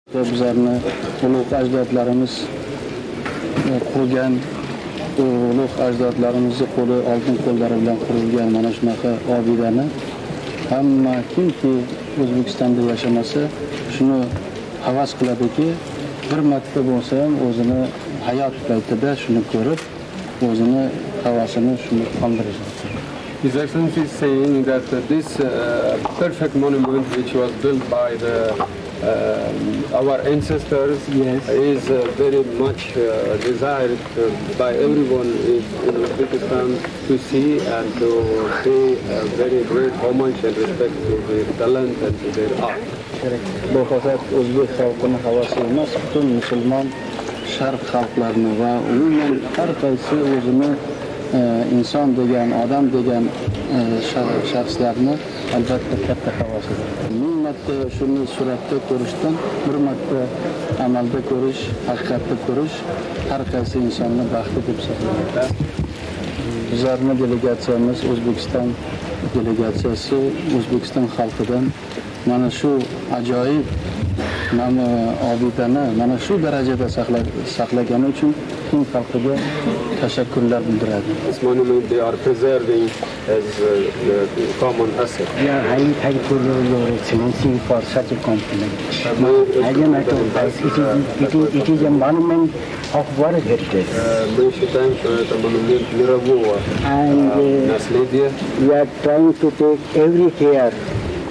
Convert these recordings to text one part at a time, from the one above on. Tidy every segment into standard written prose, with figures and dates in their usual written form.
Bizlarni ulug' ajdodlarimiz qurgan, ulug' ajdodlarimizni qo'li oltin qo'llari bilan qurilgan mana shunaqa obidani hamma kimki O'zbekistonda yashamasa shuni havas qiladiki, bir marta bo'lsa ham o'zini hayot paytida shuni ko'rib, o'zini havasini shuni qondirish. His Excellency is saying that this perfect monument, which was built by the our ancestors, Yes. is very much desired by everyone in Uzbekistan to see and to pay a very great homage and respect to their talent and to their art. Bu faqat o'zbek xalqini havasi emas, butun musulmon sharq xalqlarini va umuman har qaysi o'zini inson degan, odam degan shaxslarni albatta katta havasidir. Ming marta shuni suratda ko'rishdan bir marta amalda ko'rish, haqiqatda ko'rish har qaysi insonni baxti deb hisoblanadi. Bizlarni delegatsiyamiz, O'zbekiston delegatsiyasi O'zbekiston xalqidan mana shu ajoyib mana obidani mana shu darajada saqlagani uchun Hind xalqiga tashakkurlar bildiradi. This monument they are preserving as the common asset. We are highly thankful to Your Excellency for such a compliment. As a matter of fact, it is a monument of world heritage. Мы считаем, что это монумент мирового And наследия. we are trying to take every care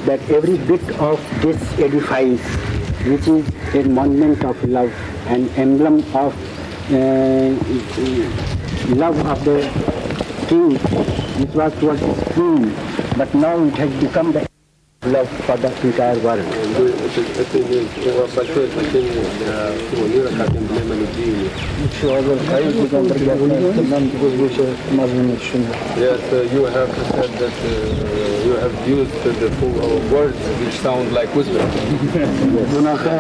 that every bit of this edifice, which is a monument of love and emblem of love of the king, which was towards his queen, but now it has become the love for the entire world. Это имеет большое значение для всего мира как эмблема любви. Shu hozir qayerdan bir gapni aytdim, man o'zbekcha mazmunni tushundim. Yes, you have said that you have used the full words which sound like Uzbek. Bunaqa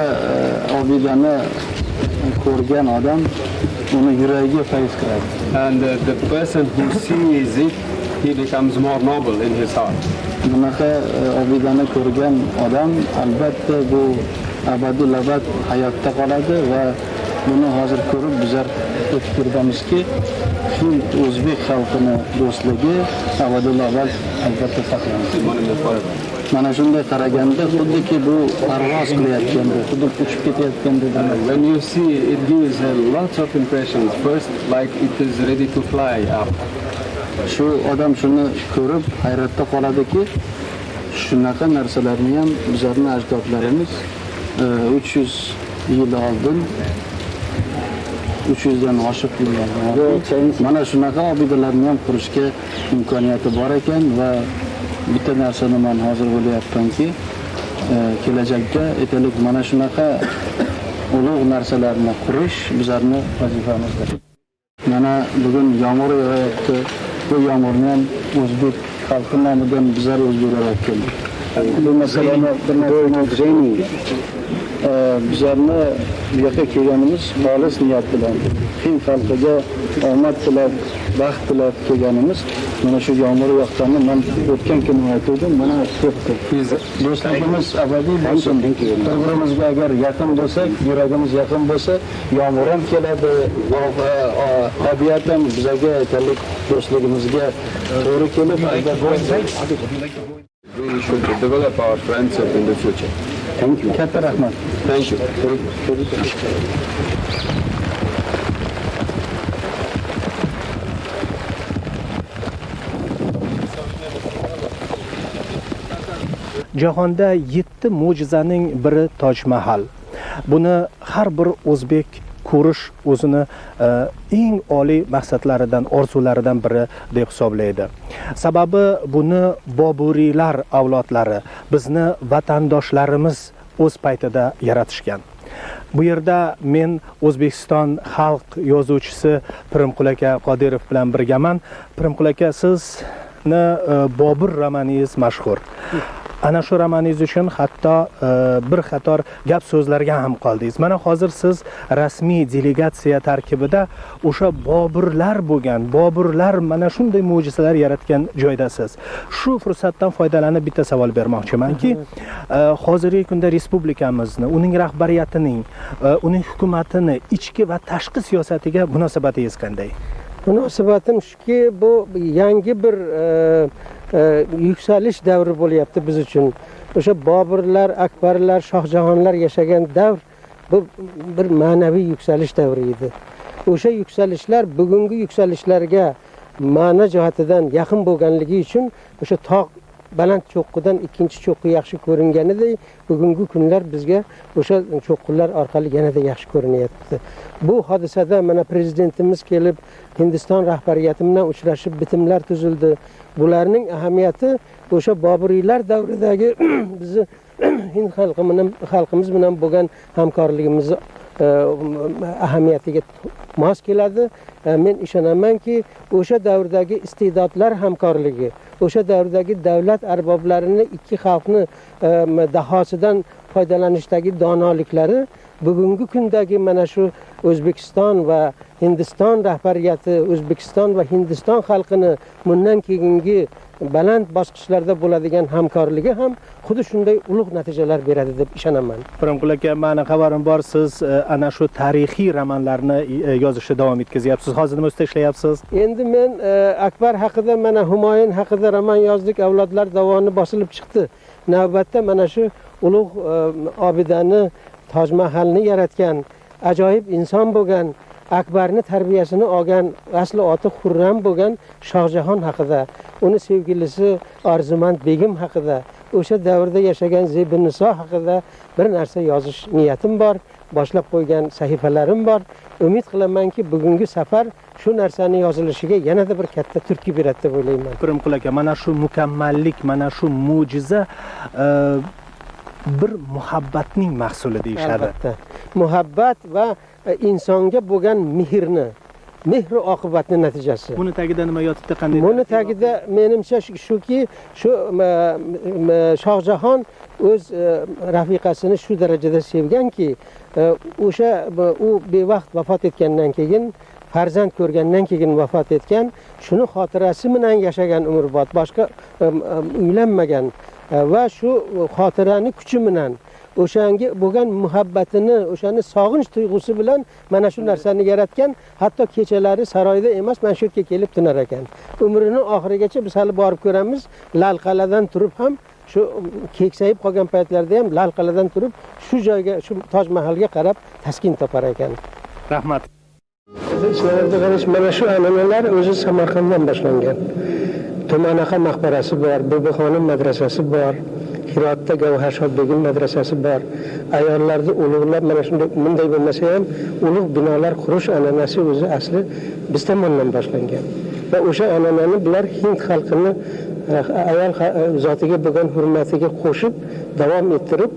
obidani ko'rgan odam uni yuragiga fayz kiradi. And the person who sees it, he becomes more noble in his heart. Bunaqa obidani ko'rgan odam albatta bu abadul abad hayotda qoladi va buni hozir ko'rib bizlar fikrdamizki, Hind o'zbek xalqini do'stligi abadul abad albatta saqlanadi. Monument forever. Mana shunday qaraganda xuddiki bu parvoz qilayotganda, xuddi uchib ketayotganda. When you see, it gives a lot of impressions. First, like it is ready to fly up. Shu odam shuni ko'rib hayratda qoladiki, shunaqa narsalarni ham bizlarning ajdodlarimiz 300 yil oldin, 300 dan oshiq yillar oldin mana shunaqa obidalarni ham qurishga imkoniyati bor ekan. Va bitta narsani man hozir o'ylayapmanki, kelajakda aytaylik mana shunaqa ulug' narsalarni qurish bizlarning vazifamizdir. Mana bugun yomg'ir yog'yapti. Bu yomg'irni ham o'zbek xalqi nomidan bizlar o'zbeklar olib keldik. Bu masalani bir narsani bizlarni bu yoqqa kelganimiz xolis niyat bilan, Hind xalqiga omad tilab, baxt tilab kelganimiz. Mana shu yomg'ir yoqqanini man o'tgan kuni aytgandim, mana ketdi. Do'stligimiz abadiy bo'lsin. Bir-birimizga agar yaqin bo'lsak, yuragimiz yaqin bo'lsa, yomg'ir ham keladi, tabiat ham bizga aytaylik do'stligimizga to'g'ri kelib, We should develop our friendship in the future. Thank you. Katta rahmat. Thank you. Jahonda 7 mo'jizaning biri Toj Mahal. Buni har bir o'zbek ko'rish o'zini eng oliy maqsadlaridan, orzularidan biri deb hisoblaydi. Sababi buni Boburiylar avlodlari, bizni vatandoshlarimiz o'z paytida yaratishgan. Bu yerda men O'zbekiston xalq yozuvchisi Pirimqul aka Qodirov bilan birgaman. Pirimqul aka, sizni Bobur romaningiz mashhur. Ana shu romaningiz uchun hatto bir qator gap so'zlarga ham qoldingiz. Mana hozir siz rasmiy delegatsiya tarkibida o'sha Boburlar bo'lgan, Boburlar mana shunday mo'jizalar yaratgan joydasiz. Shu fursatdan foydalanib bitta savol bermoqchimanki, hozirgi kunda respublikamizni, uning rahbariyatining, uning hukumatini ichki va tashqi siyosatiga munosabatingiz qanday? Munosabatim shuki, bu yangi bir yuksalish davri bo'lyapti biz uchun. O'sha Boburlar, Akbarlar, Shohjahonlar yashagan davr bu bir ma'naviy yuksalish davri edi. O'sha yuksalishlar bugungi yuksalishlarga ma'no jihatidan yaqin bo'lganligi uchun o'sha tog' baland cho'qqidan ikkinchi cho'qqi yaxshi ko'ringanidek, bugungi kunlar bizga o'sha cho'qqilar orqali yanada yaxshi ko'rinyapti. Bu hodisada mana prezidentimiz kelib Hindiston rahbariyati bilan uchrashib bitimlar tuzildi. Bularning ahamiyati o'sha Boburiylar davridagi bizni hind xalqimiz bilan bo'lgan hamkorligimizni ahamiyatiga mos keladi. Men ishonamanki, o'sha davrdagi iste'dodlar hamkorligi, o'sha davrdagi davlat arboblarini ikki xalqni dahosidan foydalanishdagi donoliklari bugungi kundagi mana shu O'zbekiston va Hindiston rahbariyati, O'zbekiston va Hindiston xalqini bundan keyingi baland bosqichlarda bo'ladigan hamkorligi ham xuddi shunday ulug' natijalar beradi deb ishonaman. Pirimqul aka, meni xabarim bor, siz ana shu tarixiy romanlarni yozishni davom etkazyapsiz. Hozir nima ustida ishlayapsiz? Endi men Akbar haqida, mana Humoyun haqida roman yozdik, Avlodlar davoni bosilib chiqdi. Navbatda mana shu ulug' obidani, Toj Mahalni yaratgan, ajoyib inson bo'lgan, Akbarni tarbiyasini olgan, asli oti Xurram bo'lgan Shohjahon haqida, uni sevgilisi Arzumand begim haqida, o'sha davrda yashagan Zebiniso haqida bir narsa yozish niyatim bor, boshlab qo'ygan sahifalarim bor. Umid qilamanki, bugungi safar shu narsani yozilishiga yanada bir katta turtki beradi deb o'ylayman. Pirimqul aka, mana shu mukammallik, mana shu mo'jiza bir muhabbatning mahsuli deyishadi. Albatta. Muhabbat va insonga bo'lgan mehrni, mehr oqibatning natijasi. Buni tagida nima yotibdi, qanday? Buni tagida menimcha shuki, shu Shohjahon o'z rafiqasini shu darajada sevganki, o'sha u bevaqt vafot etgandan keyin, farzand ko'rgandan keyin vafot etgan, shuni xotirasi bilan yashagan umrbod, boshqa uylanmagan va shu xotirani kuchi bilan, o'shanga bo'lgan muhabbatini, o'shani sog'inch tuyg'usi bilan mana shu narsani yaratgan. Hatto kechalari saroyda emas, mana shu yerga kelib tunar ekan. Umrini oxirigacha biz hali borib ko'ramiz, Lalqal'adan turib ham, shu keksayib qolgan paytlarida ham Lalqal'adan turib shu joyga, shu Toj Mahalga qarab taskin topar ekan. Rahmat. Mana shu an'analar o'zi Samarqanddan boshlangan. Tumanaqa maqbarasi bor, Bibixonim madrasasi bor, Hirotda Gavharshod begim madrasasi bor. Ayollarni ulug'lab mana shunday, bunday bo'lmasa ham ulug' binolar qurish an'anasi o'zi asli biz tomondan boshlangan. Va o'sha an'anani bular hind xalqini ayol zotiga bo'lgan hurmatiga qo'shib davom ettirib,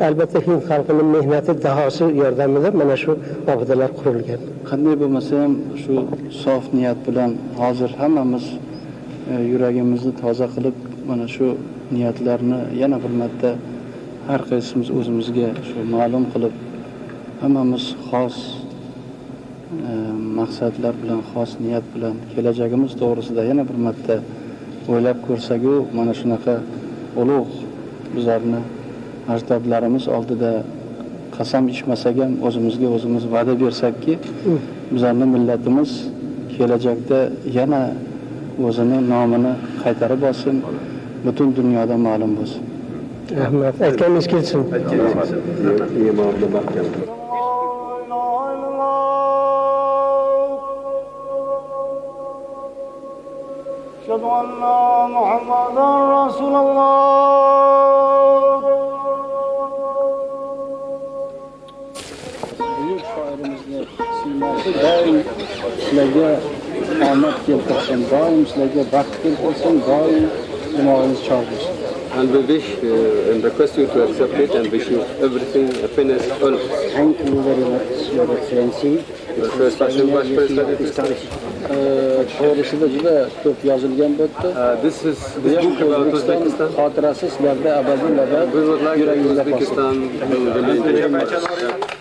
albatta hind xalqining mehnati dahosi yordamida mana shu obidalar qurilgan. Qanday bo'lmasa ham shu sof niyat bilan hozir hammamiz yuragimizni toza qilib mana shu niyatlarni yana bir marta har qaysimiz o'zimizga shu ma'lum qilib, hammamiz xos maqsadlar bilan, xos niyat bilan kelajagimiz to'g'risida yana bir marta o'ylab ko'rsak-u, mana shunaqa ulug' bizlarni ajdodlarimiz oldida qasam ichmasak ham o'zimizga o'zimiz va'da bersakki, bizlarni millatimiz kelajakda yana o'zini nomini qaytarib olsin, butun dunyoda ma'lum bo'lsin. Rahmat. Aytganingiz kelsin. Iymonli mahkam. Ashhadu anna Muhammadan Rasululloh. Buyuk shoirimizni siymosi doim sizlarga omad keltirsin, doim sizlarga baxt keltirsin, doim dimog'ingiz chog' bo'lsin. And we wish and request you to accept it and wish you everything, happiness, all. Thank you very much, Your Excellency. Спасибо, Ваше Превосходительство. To'g'risida juda ko'p yozilgan bu yerda. This is this book about O'zbekiston Uzbekistan. Xotirasi sizlarda abadiy abad We would like that yuragingizda qolsin. Uzbekistan will remain very much.